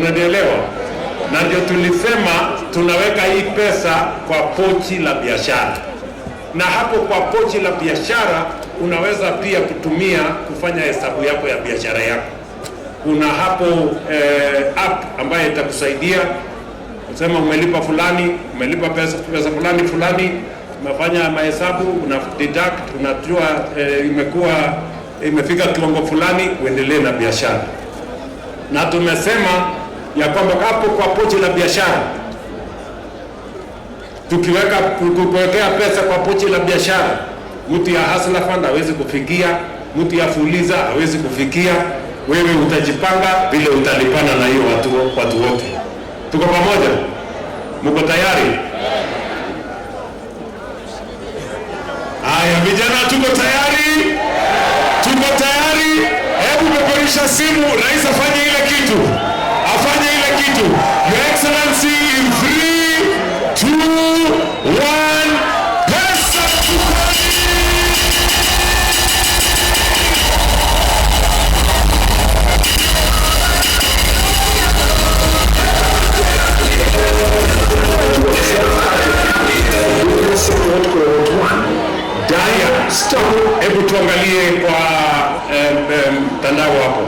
Unanielewa? Na ndio tulisema tunaweka hii pesa kwa pochi la biashara, na hapo kwa pochi la biashara unaweza pia kutumia kufanya hesabu yako ya biashara yako. Kuna hapo app ambayo itakusaidia kusema umelipa fulani, umelipa pesa fulani fulani, umefanya mahesabu, una deduct, unajua imekuwa imefika kiwango fulani, uendelee na biashara. Na tumesema ya kwamba hapo kwa pochi la biashara, tukiweka kuwekea pesa kwa pochi la biashara, mtu ya Hustler Fund hawezi kufikia, mtu ya Fuliza hawezi kufikia. Wewe utajipanga vile utalipana na hiyo watu wote. Tuko pamoja? Mko tayari? Haya vijana, tuko tayari? Tuko tayari? Hebu peperusha simu, rais afanye ile kitu, afanye ile kitu. Your Excellency, in 3, 2, 1, pesa mfukoni! Support cohort 1. Dial star. Hebu tuangalie kwa mtandao hapo.